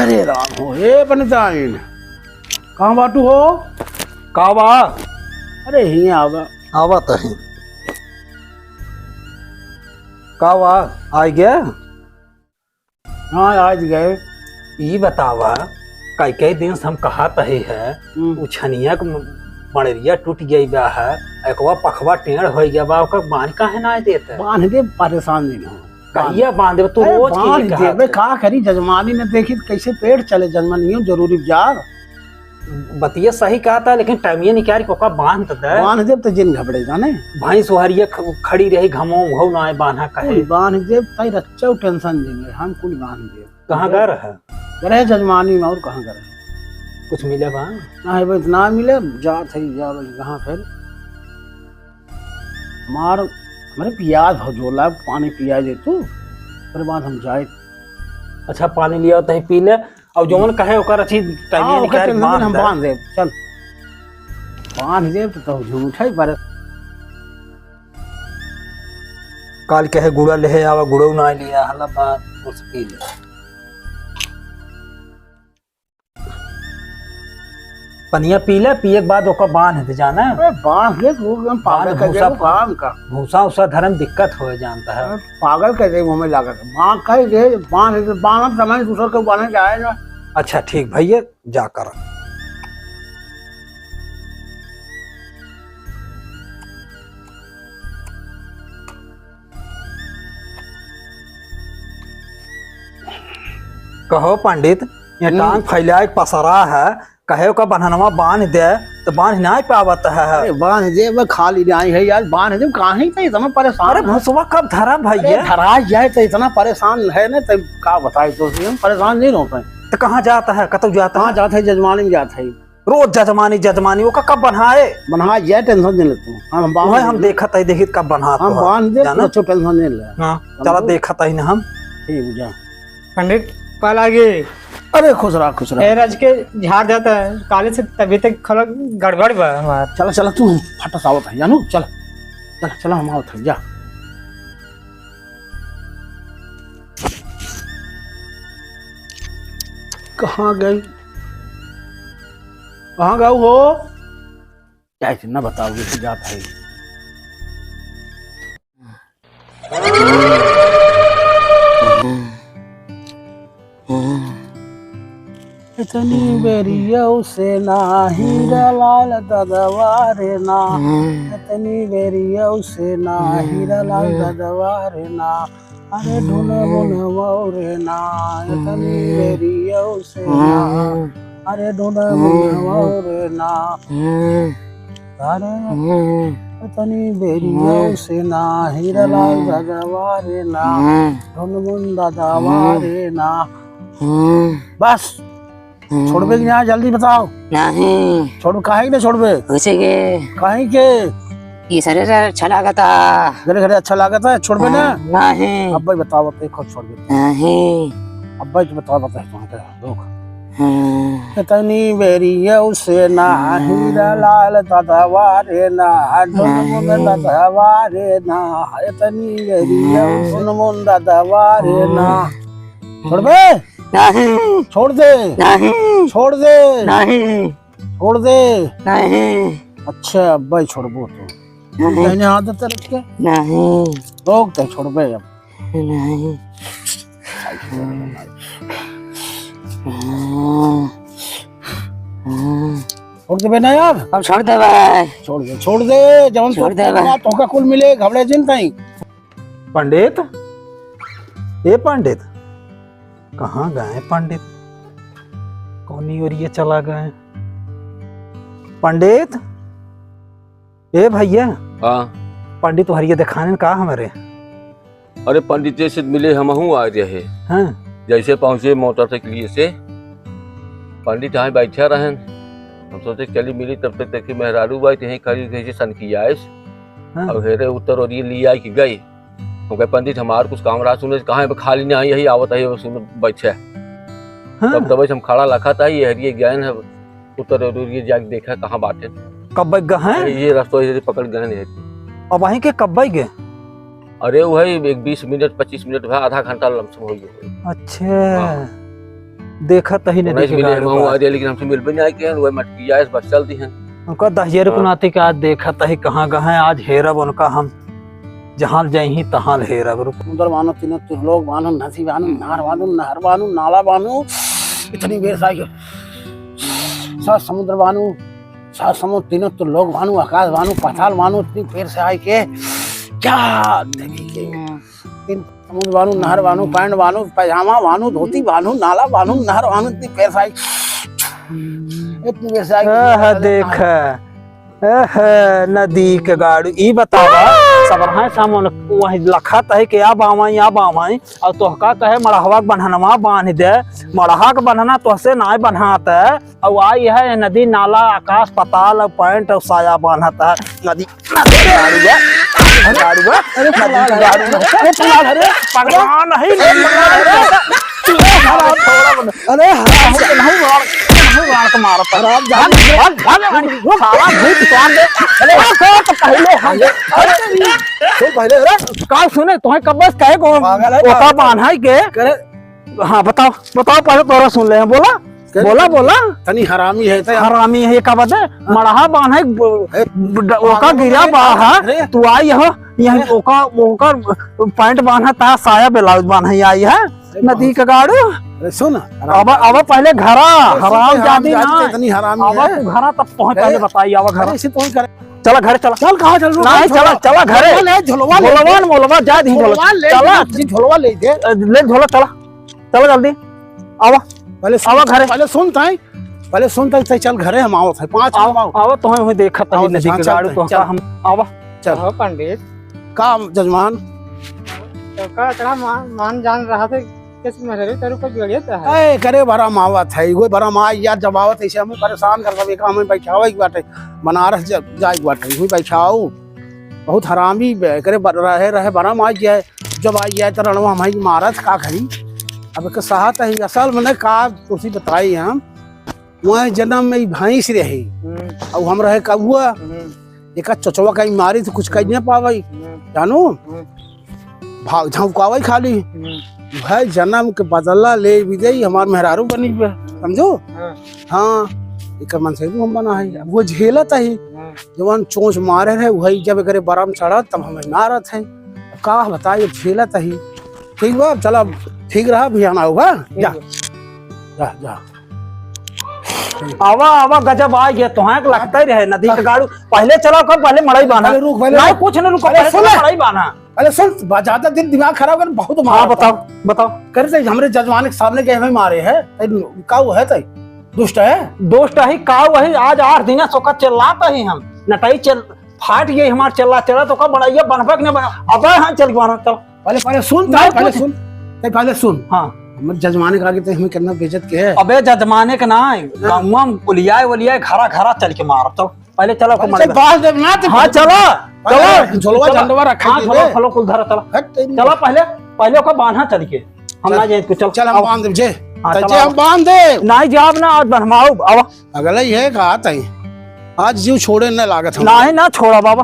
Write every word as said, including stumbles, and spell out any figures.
अरे राम हो, ए बनिताइन, कहाँ बाटू हो? का बा? अरे हियाँ आवा। आवा त है। का बा? आइ गया? हाँ, आज गए। ई बतावा, कई कई दिन से हम कहा तही है, हम्म। उ छनिया के मड़रिया टूट गई बा है, एकवा पखवा टेढ़ होइ गया बा, ओकर बांध काहे ना देत है? बांध दे, परेशान नहीं हो। कहिया बांध देबे? तू अरे रोज के बांध ये कहत देबे, है। का करी, जजमानी न देखी त कैसे पेट चले, जजमानियो जरूरी बा। बतिया सही कहत है, लेकिन टाइमिया निकाल के ओका बांध त दे। बांध देब त जिन घबड़े जाने। भैंस ओहरिया ख-, खड़ी रही, घमो उघो ना आए बांधा कहे। कुल बांध देब, तई रच्चो टेंशन जिन ले, हम कुल बांध देब। कहाँ गए रहे? गए रहे जजमानी में, और कहाँ गए रहे? कुछ मिले बा? ना है बस, ना मिले, जात है, जा बस, कहाँ फिर? हमार, हमरे पियास हो जोला, पानी पिया दे तू, ओकरे बाद हम जाए। अच्छा, पानी लिया तही पी ले, और जौन कहे ओकर अच्छी टाइम हाँ, ओकर निकाल के टेंशन बांध हम दे। बांध देब, चल। बांध देब तो, तो झूठ है, पर काल कहे गुड़ा लेहे आवा, गुड़ो ना लिया, हला बात मुश्किल है। पनिया पी ले, पिए के बाद ओका बांध दे जाना। अरे बांध दे, तू एकदम पागल बांध कर दे, भूसा, काम का। भूसा उसा धरे में दिक्कत हो जानता है। अरे पागल कर दे, हमें लागत है। बांध कर दे, बांध दे, बांध समय दूसर के बांधे जाए ना। अच्छा ठीक भैया, जा कर। कहो पंडित, ये हम्म। टांग फैलाए के पसरा है, कहे ओका बन्हनवा बांध दे, तो बांध नाहीं पावत है। अरे बांध दे, मैं खाली नाहीं है यार, बांध दे, काहे तो इतना परेशान अरे है? भुसवा कब धरा भैया? अरे धरा जाए तो इतना परेशान है ना, तो का बताए तो, हम परेशान नहीं रहते हैं। तो कहाँ जाता है, कतौ जाता कहाँ है? जाता है, जजमानी में जाता है। रोज जजमानी, जजमानी, ओका कब बन्हाए? बन्हा जाए, टेंशन नहीं ले तू। हम, हम बांध वही हम देंगे। देखत है, देखित कब बन्हात हम हो। बांध दे, जाना? तू अच्छो टेंशन नहीं ले। हाँ, हम चला तो देखत है ना हम। ठीक, जा। पंडित, पा लागे। अरे खुश रहा, खुश रहा। ए, राज के झाड़ जाता है, काले से तबीयत थोड़ा गड़बड़ बा हमार। चला, चला, तू फटा सावत है, जानू, चला। चला, चला, हम आवत है, जा। कहाँ गई? कहाँ गऊ हो? क्या इतना बताओगे कि जात है? इतनी बेरियौ से ना हीरा लाल ददवा रे ना, इतनी बेरियौ से ना हीरा लाल ददवा रे ना, अरे ढूंढ मुनवौ रे ना, इतनी बेरियौ से ना, अरे ढूंढ मुनवौ रे ना। अरे, तनी बेरियो से ना, हीरा लाल ददवा रे ना, ढुनमुन ददवा रे ना। बस, छोड़बे कि ना, जल्दी बताओ। नहीं। छोड़, काहे कि ना छोड़बे? उसे के? काहे के? ये सरे रे अच्छा लागता। घरे घरे अच्छा लागता है, छोड़बे ना? हाँ, नहीं। अब भाई बताओ, अब खुद छोड़ दे। नहीं। अब भाई बताओ, बताओ, बताओ। लोग। हम्म। इतनी बेरियो से ना, हम्म। हीरा लाल ददवा रे ना, ढुनमुन हम्म। ददवा रे ना, इतनी बेरियो हम्म। ढुनमुन ददवा रे ना। हम्म। छोड़बे? नहीं। छोड़ दे। नहीं। छोड़ दे। नहीं। छोड़ दे। नहीं। अच्छा, अब भाई छोड़बो तो। नहीं। दाहिने हाथ दे तरफ के? नहीं। रोक दे, छोड़बे अब। नहीं। छोड़ देबे ना यार। अब छोड़ देबे। छोड़ दे, छोड़ दे, जवन छोड़ तो देबे। तोका कुल मिले, घबड़े जिन तई। पंडित, ए पंडित, कहाँ गए पंडित? कौनी ओरिये चला गए पंडित? ए भैया। हाँ। पंडित तोहरिये देखाने का हमरे? अरे पंडित जी से मिले हमहू आ रहे। हाँ। जैसे पहुँचे मोटरसाइकिल से, पंडित यहाँ बैठे रहन। हम सोचे चली मिली, तब तक देखी मेहरारू बाई तो यहीं खड़ी कैसे सन की आइस। हाँ। और हेरे उत्तर ओरिये लिया के गई। हम कहे, "पंडित, हमार कुछ काम रहा, सुने, कहाँ है, खाली नहीं आई, यही आवत है, सुन, बैठे।" हाँ। तब, तब हम खड़ा लखत आई, ये हरिये गए हैं, उत्तर ओरिये जाके देखा, कहाँ बाटे। कब गए हैं? अरे, ये रास्ता ये पकड़ गए हैं। अब वहीं के कब गए? अरे, वही एक बीस मिनट, पच्चीस मिनट भा, आधा घंटा लमसम हो गया। अच्छा। हाँ। देखत ही नदी उन्नीस के मिले गाड़ू हम का। आ जाए, लेकिन हमसे मिलबे नहीं आए के, वही मटकिया है, बस चल दी हैं। उनका दहिजर को हाँ। नाती के आज देखत ही कहाँ गए हैं, आज हेरब उनका हम, जहाँ जइहीं तहाँ हेरब। रुक। समुद्र बानो, तीनों त्रिलोक बानो, नदी बानो, नार बानो, नहर बानो, नाला बानो, इतनी बेर से आई के सात समुद्र बानो, सात समुद्र, तीनों त्रिलोक बानो, आकाश बानो, पाताल बानो, इतनी बेर से आई के क्या देखी के। तीन समुद्र बानू, नहर बानू, पैंट बानू, पैजामा बानू, धोती बानू, नाला बानू, नहर बानू, इतनी बेर से आई, इतनी बेर से आई। आह, देख, आह, नदी के गाड़ू, ई बतावा, सब रहे सामान वही लखत है कि या बावाई, या बावाई, और तोहका कहे मड़हवा के बन्हनवा बांध दे, मड़हा के बन्हना तोहसे नाय बन्हात है, अउ आई है नदी, नाला, आकाश, पाताल, अउ पैंट, अउ साया बान्हत है। नदी, नदी के गाड़ू बा, गाड़ू बा, अरे नदी के गाड़ू बा। अरे पगला, अरे पगला नहीं, अरे पगला, अरे अरे हाँ, नहीं मार, नहीं मार के मारत है। अरे आप जान भाग, भाग, भाग, साला भूत कान दे। अरे तो पहले हम, अरे, अरे, तो पहले, अरे, का सुने, तुम्हें कब बस कहे को पागल है, ओका पागल। बान्हाई के? करे, हाँ, बताओ, बताओ, पहले तोरा सुन ले हैं, बोला, कर बोला, बोला। तनी हरामी है, तो हरामी है, का बात है? हाँ। मड़हा बान्हे, ब-, है। ब-, ड-, ओका हाँ, गिरा है, बा, है। अरे। तू आई हो, यहाँ अरे। ओका, ओका पैंट बान्हा था, साया ब्लाउज बान्हा आई है, अरे नदी बाप। का गाड़ू। अरे सुन, हराम अब, जादी। अब पहले घरा, अरे सुन, हराम हराम जादी जादी ना। तो इतनी हरामी अब है। तू घरा तब पहुँच, अरे। पहले बताई, अब घरा। अरे इसे तो करे। चला घरे, चला। चल, कहाँ चल रहा है? नहीं, चला, चला घरे। झोलवा ले, झोलवा ले। झोलवा न मोलवा, जा दी, झोलवा। झोलवा ले, चला। जी, झोलवा ले दे। अ, ले झोला, चला। चला जल्दी। आवा। पहले सुन, आवा घरे। पहले सुन ताई। पहले सुन ताई, ताई चल घरे, हम आवत है। पाँच आवा, मिनट आवा। आवा, तोहे हुए देखत आवा, ही नदी हाँ, के चल गाड़ू ताई, तो चल। हम आवा। चल। आवा पंडित। का जजमान? तो का इतना मान, मान जान रहा था, किस मेहरारू तारू पर जोड़िए तो है। ए, करे बरम आवत है, वो बरम आई यार, जब आवत है, इसे हमें परेशान कर, सब एक हमें बैठावे के बाटे, बनारस ज-, जाए के बाटे, हुई बैठाऊ। बहुत हरामी बे-, एकरे ब-, रहे, रहे बरम आई जाए, जब आई जाए तो रणवा हम ही मारत का करी। अब एक साहत है, असल में का तुसी बताई हम, वह जन्म में ही भैंस रही, हम्म। और हम रहे कौआ, हम्म। एका चचवा कहीं मारी तो कुछ कह नहीं पावई, हम्म। जानू? हम्म। भाग झौंकावई खाली। हम्म। भाई जन्म के बदला ले भी जाई, हमार मेहरारू बनी बे, समझो? हाँ। हाँ, एकर मन से हम बना है, अब वो झेलत है। हाँ। जवन चोंच मारे रहे, वही जब एकरे बरम चढ़त, तब हमें मारत है। अब का बताई, अब झेलत है। ठीक बा, अब चला, ठीक रहा, भी आना होगा। ठीक जा। बा। जा, जा। आवा, आवा, गजब आ गया, तोहां के लगता ही रहे, नदी के गाड़ू। पहले चला, कब पहले मड़ई बांधा। पहले रुक, पहले नहीं, रुक। कुछ नहीं, रुको, अरे पहले सुन चला ले। मड़ई बांधा। अरे सुन, बा-, ज्यादा दिन दिमाग खराब कर, बहुत मारा हाँ, बताओ, बताओ। करे से हमरे जजमान के सामने के हमें मारे है, तै का वो है तै? दुष्ट है? दुष्ट है, का वही आज आठ दिन से ओका चिल्लात ही हम। नटई चल, फाट गई हमार चिल्ला, चिल्ला तो का बड़ा ये बनबक नहीं बना। अबे हाँ चल के मारा, चल। पहले, पहले सुन, नहीं, पहले कुछ सुन, नहीं, पहले सुन। हाँ। हमर जजमाने के आगे तो हमें कितना बेइज्जत के है। अबे जजमाने के ना, हाँ। गाँव में उलियाए, उलियाए, घरा, घरा चल के मार। चल, पहले चलो, पहले मड़ई चल, बांध। बांध देब ना, तो हाँ, चलो, पहले चलो। झोलवा चलो। झंडवा रखा हाँ, के झोलवा, दे। फलो कुल धरा, चलो। हट, तेरी चलो, पहले, पहले ओका बांधा चल के। हम चल, ना जाए, तू चल, चल, हम आओ। बांध देब, जे। हाँ, चल, चल, आओ। हम बांध देब। नहीं जाब ना, आज बनवाओ, आवा। अगला ही है, कहा तई। आज जीव छोड़े न लागत हम। नाही ना छोड़ा बाबा।